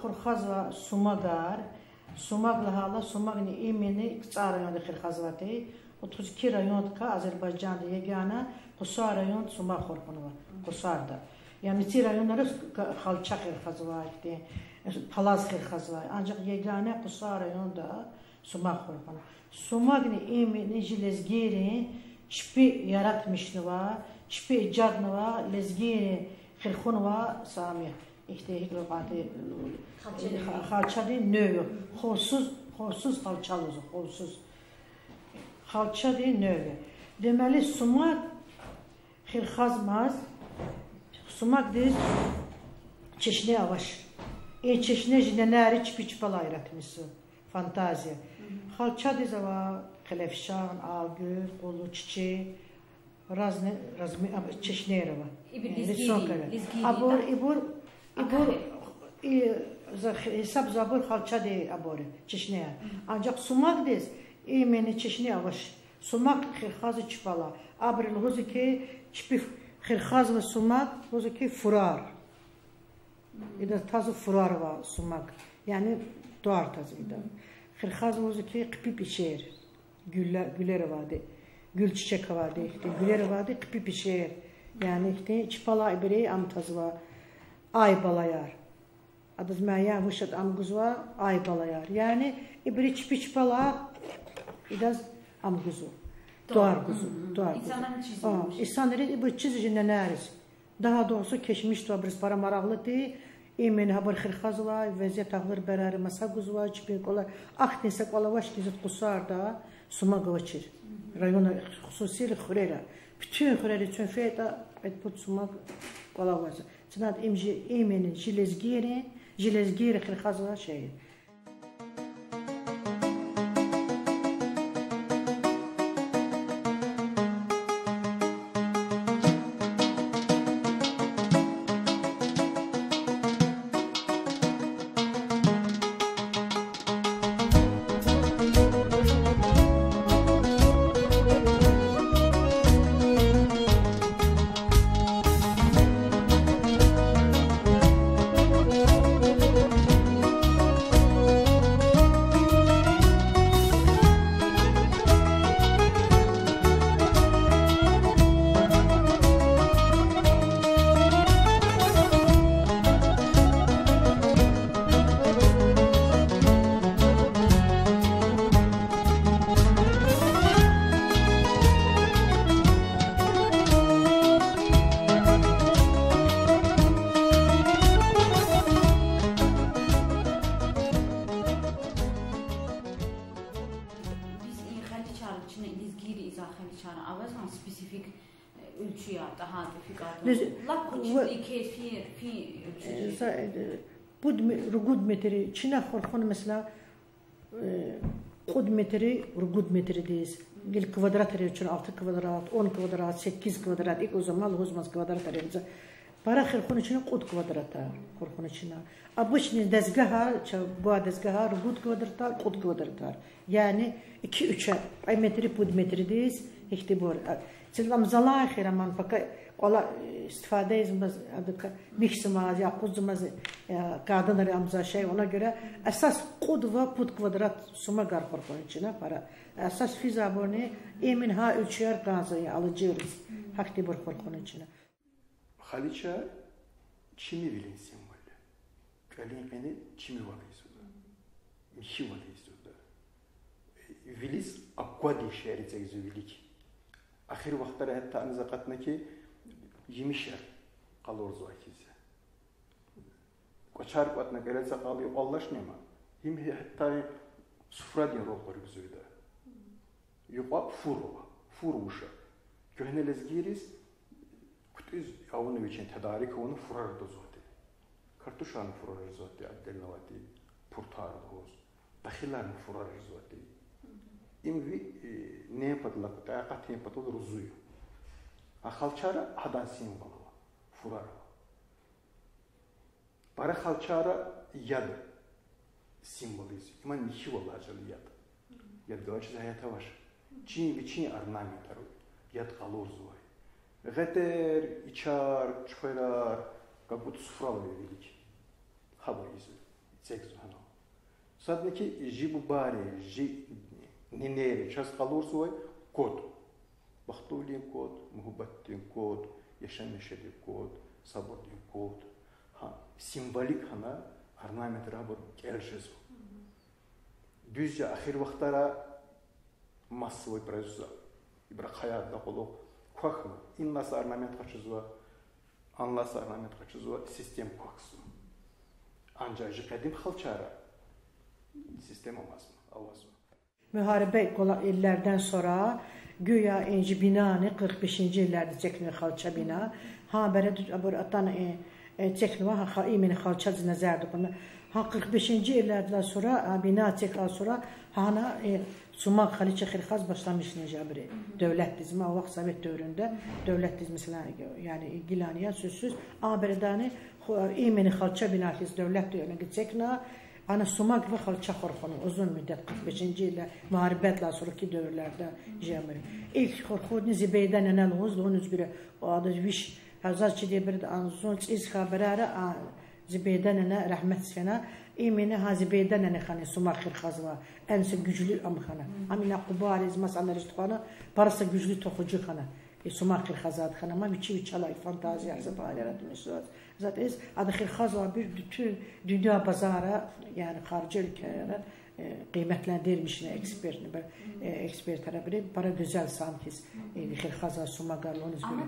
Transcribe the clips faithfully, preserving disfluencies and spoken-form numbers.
Хурхазва сумагар. Сумаг лагьайла, сумагни имени КцӀар районда хирхазвайди. Отуз ки райондикай Азербайжанда егана Къусар районда сумаг хурхунва. Къусарда. Яни мици районра халча хирхазва, ихьтин, палаз хирхазва. Анжах егана Къусар районда сумаг хурхунва. Сумагни имени жи лезгийрин чпи яратмишнава, чпи ижаднава, лезгийрин хирхунва сами. Ихьтин гьикӀ лугьудай, халчадин нуьв я. Ховсуз, ховсуз халча лугьузва, ховсуз. Халчадин нуьв я. Демели сумаг хирхазмаз, сумагдиз чешне авач. И чешне жи ненайри чпи чпелай яратмишзава. Фантазия. Халчадиз ава къелефшан, агуьр, къуллу, чичи, разный размер, а, чешнейр ава. Ибур лезгийри, рисункаяр. Абур, ибур, ибур, и, за, гьисабзава абур халчадин абур, чешнеяр. Анжах сумагдиз имени чешне авач. Сумаг хирхазва чпелай. Абуру лугьузва хьи, чпи хирхазва сумаг, лугьузва хьи, фурар. Идаз тазва фурар ва сумаг. Яни тӀвар тазва идан. Хирхазва лугьузва хьи, хъипи пешер. Гуьллер, гуьллер авайди. Гуьл-чичек авайди, ихьтин гуьллер авайди, хъипи пешер. Яни ихьтин чпелай ибуру ам тазва ай балаяр. Адаз муайян вуч ятӀа ам гузва, ай балаяр. Яни ибуру чпи чпелай идаз ам гузва. ТӀвар гузва, тӀвар гузва. Инсанриз ибур чиз жи ненайриз. Дагъа дугъриз кечмишдин абуруз пара марагълу тир, имени гьабур хирхазвай, везет агълар берари маса гузвай, чпин кӀвале, ахьтин са кӀвал авач хьи, зат Къусарда сумаг авачир. Районра, хсусира хуьрера. Буьтуьн хуьрера чун фейитӀа, кьвед-пуд сумаг кӀвале авазва. Чна им жи, имени жи лезгийрин, жи лезгийри хирхазвай шей я. Биз и халичар, чна лезгийри иза халичар авазвани специфик, э, уьлчуяр, тахьайтӀа фикӀа. Лап къучинди кесфи, фи уьлчуди. Пуд ме-, ругуд метри чна хурхун, месела, э, кьуд метри, ругуд метридиз. Гила квадратра чна алти квадрат, он квадрат, сикиз квадрат, икӀ лугьузва, ма лугьузмаз квадратра за. Пара хурхун чна кьуд квадрата, хурхун чна. Обычный дезгагьар, чав гвай дезгагьар, ругуд квадратар, кьуд квадратар. Яни ики-уьчар, кьве метри, пуд метридиз, ихьтибур. Цилам залай хьи, раман пака кӀвала, э, истифада ийизмаз, адакай михьзамаз, я къузмаз, э, кагъданра амза шей, она гуьре асас кьуд ва пуд квадрат сумагар хурхун чна пара. Асас физвайбурни, имени гьа уьлчуяр кӀанзава алужирдиз. Гьахьтибур хурхун чна. Халича чими вилин символ я. КӀвалин къене чими вал ийизва. Михьи вал ийизва. Вилиз аквадин шейэр эцигзава вилик. Эхир вахтара гьатта аниз акъатна хьи, емишар къалурзавай хьиз я. КӀвачер кӀватӀна кӀелецакъал юкьваллашни ма, им гьатта суфрадин рол къуьргзавайди. Юкьва фур ава, фур вуша. Куьгьне лезгийриз кутӀуьз авуна, вичин тадарик авуна фурар гузвайди. Картушарни фурар жезвайди, отдельно авайди, пуртар лугьуз. Дахиларни фурар жезвайди. Им ви, э, нен патал, кьакьан патал рузу я. А халчара гьадан символ ава, фурар ава. Пара халчара яд символ ийизва. Иман михьивал ачал яд. Яд галачиз гьаят авач. Чин вичин орнаментар яд къалурзавай. Гъетер, ичар, чуьхверар, как будто суфралай вилик. Гьабур ийизва, эцигзава гьана. Садни хьи, жи бубайри, жи нинейри чаз къалурзавай код. Бахтлувилин код, муьгьуьббатдин код, яшамишдин код, сабурдин код. Гьа, символик гьана орнаментра абур кӀел жезва. Дуьз я, эхир вахтара массовый производство. Ибур хъаяр, да кьулухъ квахьна, инлай са орнамент къачузва, анлай са орнамент къачузва, система квахьзава. Анжах жи къадим халчара система авазва, авазва. Муьгьариб кӀвалах иллерден сура, гуя и жи бинани къыркъ бешинжи иллерда эцигнавай халча бина. Гьа береда абур атана, э, э, эцигнава, гьа, имени халчадиз назарда кьуна. Гьа къыркъ бешинжи иллердилай сура, а бина эцигнавай сура, гьана, э, сумаг халича хирхаз башламишна жи абуру. Девлетдиз, ма вахт совет девирда девлетдиз, месела, яни гилани я, сусуз, а бередани ху-, имени халча бина хьиз девлетди эцигна, ана сумаг ва халча хурхунва узун муддат, къыркъ бешинжи иллер, муьгьарибдилай сураки девирлерда жи абуру. Илк хурхудни Зубейда нене лугьуз, лугьуниз гуьре, адаз виш, гьа заз чиди бир, а, зун цӀийиз хьайи берера, а, Зубейда нене рагьметдиз фена, имени гьа Зубейда нене хьана сумаг хирхазва, эн са гужлу ам хьана. Ам ина Къубадиз, масанариз тухвана, пара са гужлу тухужу хьана. И сумаг хирхазвайди хьана, ма вичи вичелай фантазия, са пара яратмишзаваз. ЗатӀ эз, ада хирхазвайбур буьтуьн дуьнья базара, яни харжи уьлквейра, э, къиматлендирмишна экспертни бир, э, экспертар абуру, пара гуьзел сан хьиз, э, хирхазвай сумагар лугьуниз гуьре.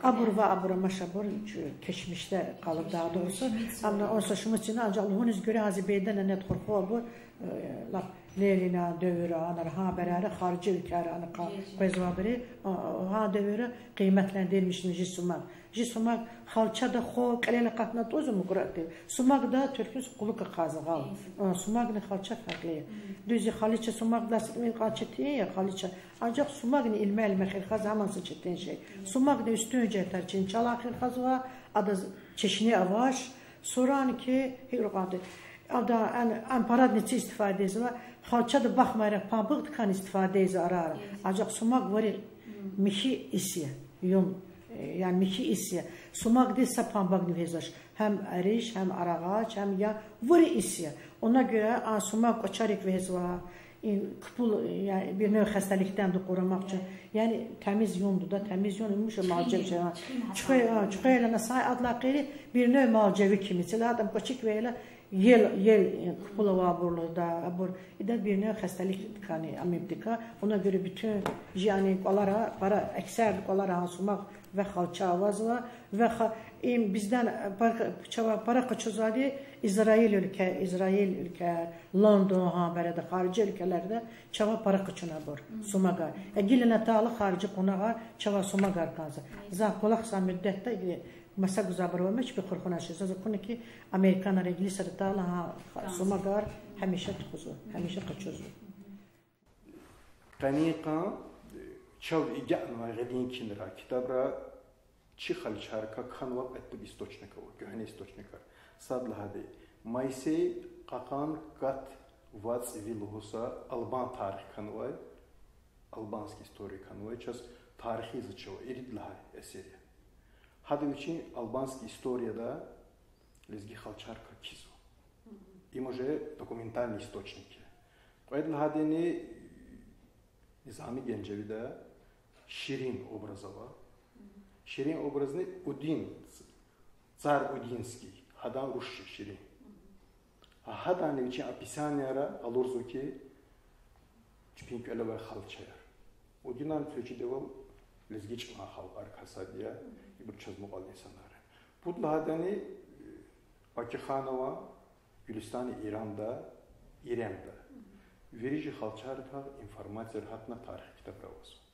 Абур ва абур, амаша абур, чу-, кечмишда къалурдай, дугъриси. Амма он са шумуд цина, анжах лугьуниз гуьре, гьа Зубейда ненеди хурху абур, э, лап Ленинан девирда, анра гьа берера, харжи уьлквейра ана къа-, къвезвайбур, а, а, гьа девирда къиматлендирмишна жи сумаг. Жи сумаг халчада хва кьилел акъатна тӀузва мукӀратӀи. Сумагда туьркуьз кьулухъ акъазва гъал. А, сумагни халча фаркьли я. Дуьз я, халича сумагдилай сидмин кьван четин я халича. Анжах сумагни илме-илме хирхаз гьаман са четин шей. Сумагни уьстуьн жигьетар чин чалай хирхазва, адаз чешне авач, сурани хьи, гьикьван кьван тир. Ада ан, ан парадни ци истифада ийизва, халчада бахмайра памбугъдикай истифада ийизва арара. Анжах сумаг вири михьи ис я, юм, э, яни михьи ис я. Сумагдиз са памбугъни вегьезвач. Гьам ариш, гьам арагъач, гьам я, вири ис я. Она гуьре а сумаг кӀвачерик вегьезва, и кпул, я, бир нуьн хасталикдин къурамахчун. Яни тамиз юн туда, тамиз юн, муша малжеви жева. Чуьхвей, а, чуьхвейла на са адалай къери бир нуьн малжеви кими. Цила атӀам кӀвачик вейла, ел, ел, э, кпул авайбур лугьуда, абур. Ида бир нуьн хасталикдикай, амибдикай. Она гуьре буьтуьн жи ана кӀвалера, пара, аксар кӀвалера гьа сумаг ва халча авазва, ва ха-, им биздани, э, пар-, чавай пара къачузвайди Израиль уьлкве, Израиль уьлкве, Лондон, гьа береда, харжи уьлквелерда чавай пара къачунайбур сумагар. Э, гила атайла харжи къунагъар чавай сумагар кӀанзава. За кӀвалахзавай муддатда, э, маса гузвайбур ава, чпи хурхуначиз. Заз акуна хьи, американар, инглисар атайла гьа сумагар гьамиша тухузва, гьамиша къачузва. Къенин къан чав эгечӀнавай гъилин кинра, китабра чи халичарикай кхьенвай кьвед-пуд источник ава, куьгьне источникар. Сад лагьайди, Моисей кьакьан кат вацӀ ви лугьуз са албан тарих кхьенвай, албанский история кхьенвай, чаз тарихи язва чавай, ирид лагьай эсер я. Гьада вичин албанский историяда лезги халичарикай кхьизва. Им уже документальный источник я. Кьвед лагьайдини, Низами Генжевида Ширин образ ава. Ширин образни Удин, царь Удинский, гьадан руш я Ширин. Гьа, гьадани вичин описанияра къалурзава хьи, чпин кӀвале авай халичаяр. Удинан цуьчидевал лезги чӀалан халкьарикай сад я, ибур чаз мукьвал инсанар я. Пуд лагьайдани, Бакиханова, Гуьлуьстани Иранда, Иремда. Вири жи халичарикай информация гьатна тарих китабра авазва.